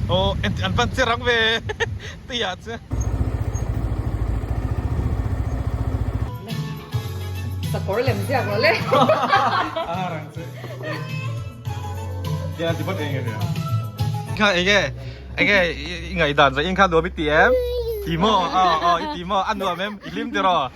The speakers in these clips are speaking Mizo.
Aw an van che rang ve tui ah chuan. Sakawr lem ziak rawh le. A rang che. Tia ti phawt eng nge. Kha enge enge i ngaihdan zai in kha nuam i ti em? Ti maw? Aw aw i ti maw? A nuam em? I hlim tiraw?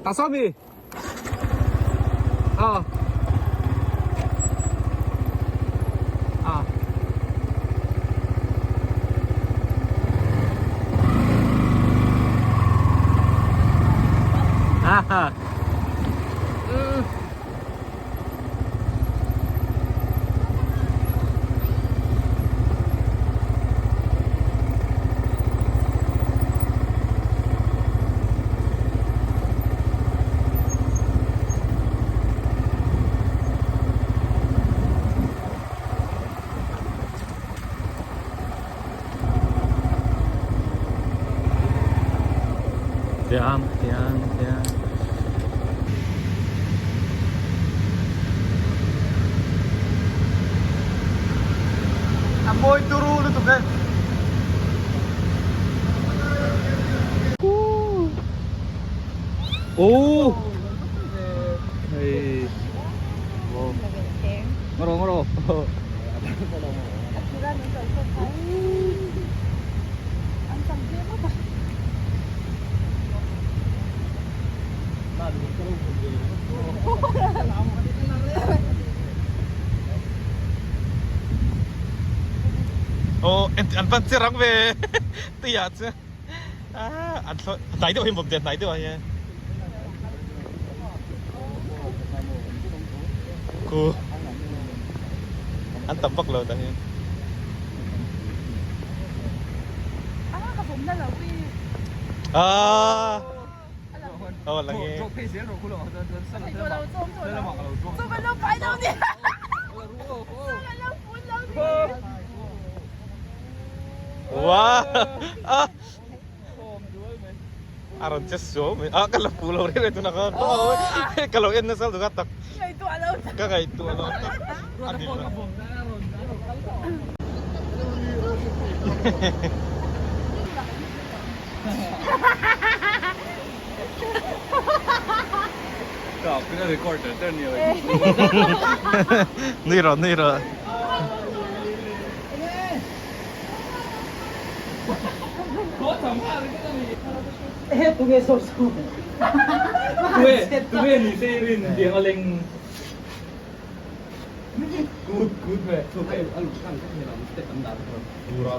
Ta sao mi? Ờ. Ờ. À. Ừ. Tiang, tiang, tiang. A mawi turu lutuk e. Ô. Hei. Ngaro ngaro. Aw an van che rang ve tui ah chuan an hnai deuh hi bawm te hnai deuh ah hian Ku an tam vak lo tah hian. Ah. Oh lang e. Wow. Ah. A rawn che suau mai. Ah ka la pu lo reng reng tunah khan. Ka lo en nasa lutuk a tak. Ka ngaihtuah lo tak. A ni lo. Nui rawh nui rawh. Turah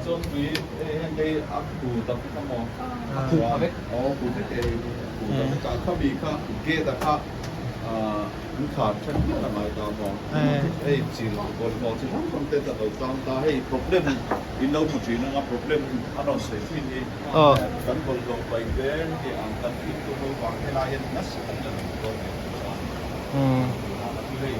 chuan tui heng te hi a khu tak kha maw? A khu pha vek. Aw khu vek e khu tak vek a khami kha gate a kha an khar then hial a ngai ta maw? Hei chil bawlhhlawh chi hrang hrang te a lo tlang ta hei problem in lo hmu thin anga problem a rawn sawi thin hi kan bawlhhlawh paih te heti ang kan fimkhur ho vang helai hian nasa takin a lo dawn ve thin a tunah chu hei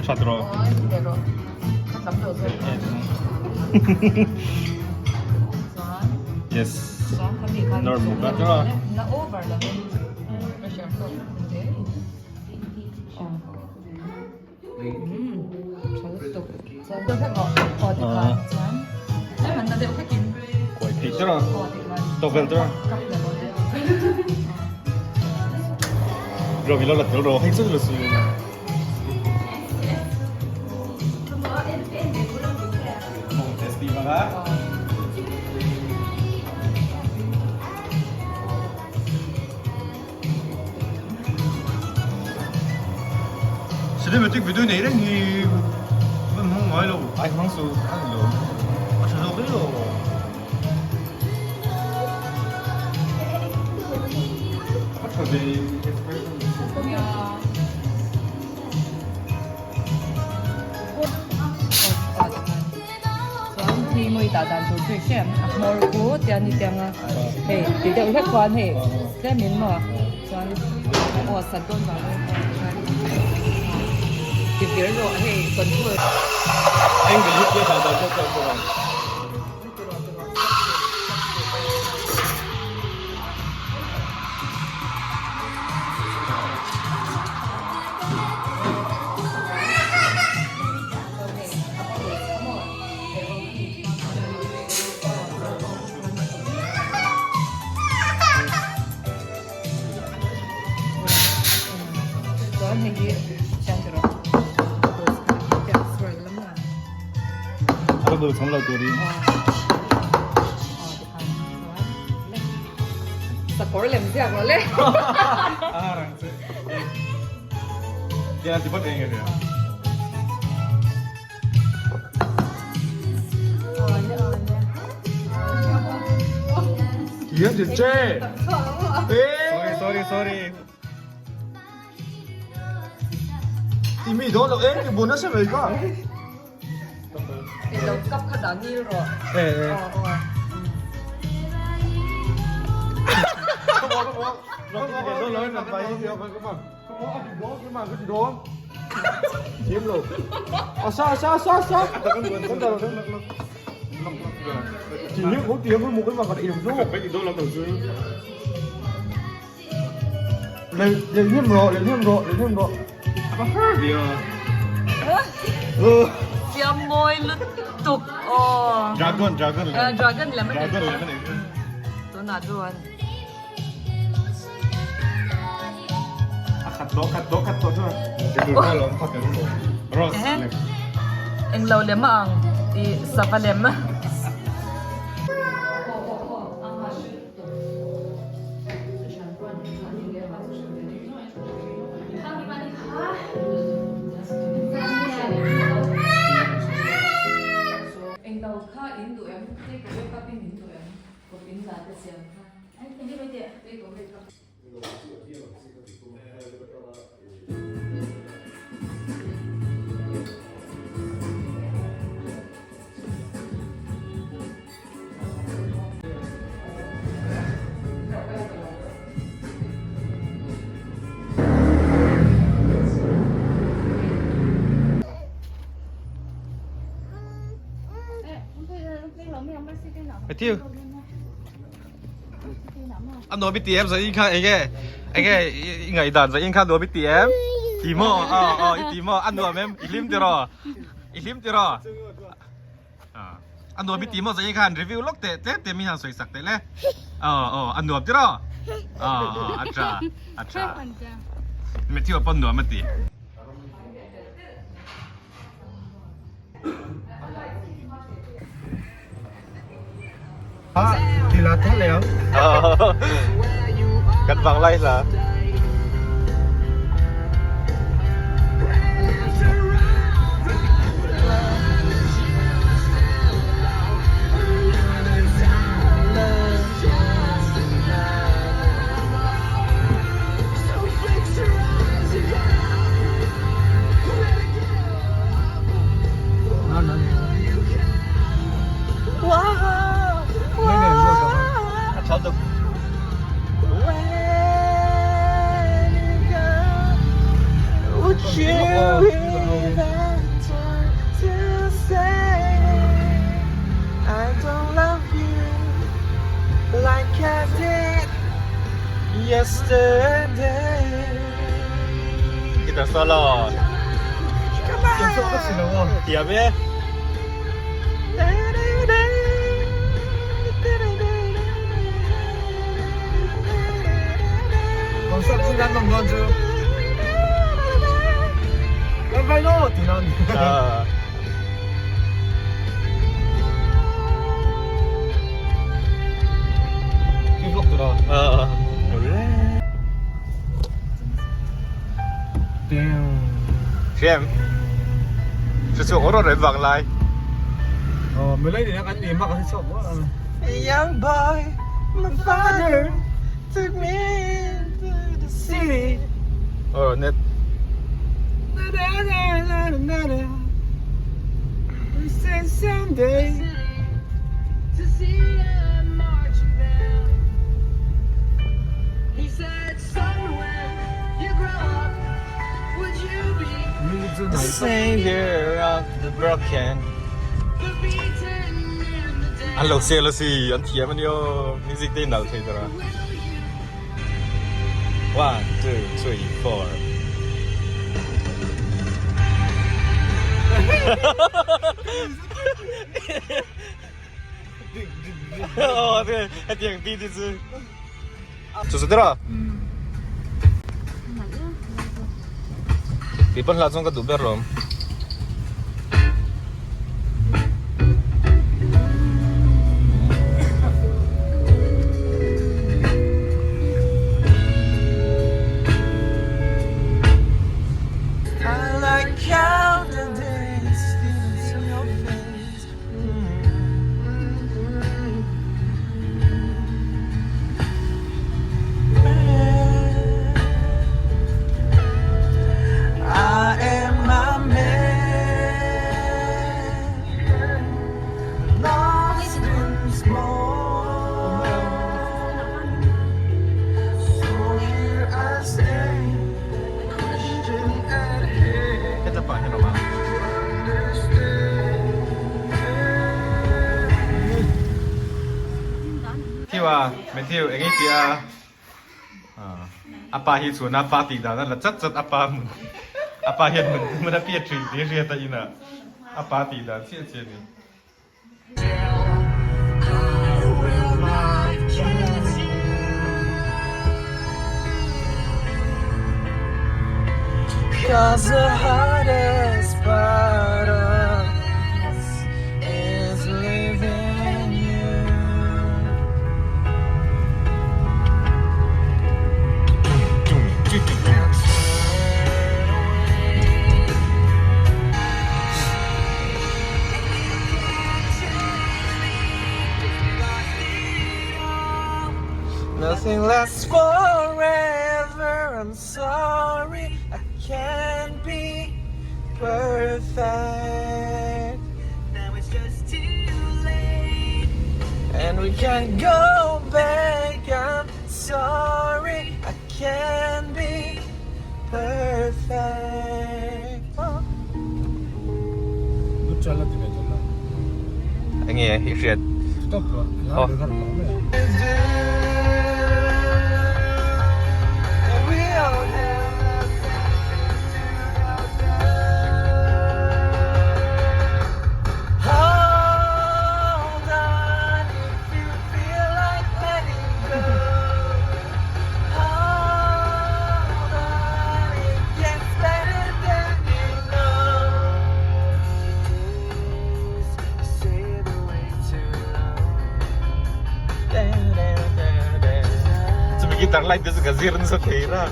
A that rawh. Yes. Normal ka to. Na over la. Pressure to. Kuai phih tawrh a, tawkvelh tawrh a. Rawh ilo la tel rawh hei chu la su. Mong tasty bang a. Cinematic video nei reng hi kan hmang ngai lo. Ai hmang su a ni lo. A tha zawk hle lo. A tha ve expression. Chuan hi mawi dah dan tur chu i hriat a hmawr ku tian i tiang a hei ti deuh hlek khuan hei tlem in maw chuan aw a sat dawn vang in ti vir rawh hei control. Angle hi tia dah dan pawh chuan pawh ang. A bul chhawm lo turin. Sakawr lem ziak rawh le. A rang che. Tiang ti phawt eng nge. Hian chi che. Sorry sorry sorry. Ti mi dawn lo eng ti bun nasa mai ka. Lo kap kha dah ngil rawh. Eh eh. Siam mawi lutuk aw. Dragon dragon Dragon lem a ni. Tunah chuan. A khat tawh khat tawh khat tawh chuan. Rose. Englo lem a ang i sava lem. Englo kha in duh em? Take away cup in in duh em? Matthew a nuam i ti em zain kha enge enge i ngaihdan zain kha nuam i ti em ti maw aw aw i ti maw a nuam em i hlim tiraw i hlim tiraw a nuam i ti maw zain khan review lawk teh tlem te mi han sawi sak teh le aw aw a nuam tiraw aw aw a tha a tha Matthew a pawn nuam a ti. Kan vang lai hla. Guitar solo. Thiam e. Hriam. Chu chu oro rem vang lai. Young boy, my father took me to the city. Oro net. Na na na na na na. We say someday. To see a marching band. He said, son, when you grow up, would you be The savior of the broken. the beaten and the dead? An lo sel a si an thiam ani aw music te nal thei tara. Will you 1 2 3 4 Aw hetiang ti te chu. Chu chu tiraw? Ti pawn hla chuan ka duh ber lawm. I like how the days feels in your face. I am a man, lost and small. So here I stand, question at hand. Heta pah hian awm a. Matthew a, Matthew eng i tia a pa hi chuan a pa tih dan a la chat chat a pa hmun a pa hian hmun hmun a piat thin tih a hriat a inah a pa tih dan chiah chiah a ni. Cause the hardest part of us is leaving you. Nothing lasts forever I'm sorry I can't be perfect Now it's just too late. And we can't go back I'm sorry I can't be perfect Enge i hriat? Aw. Chumi guitar line te chu ka zir nasa thei ra.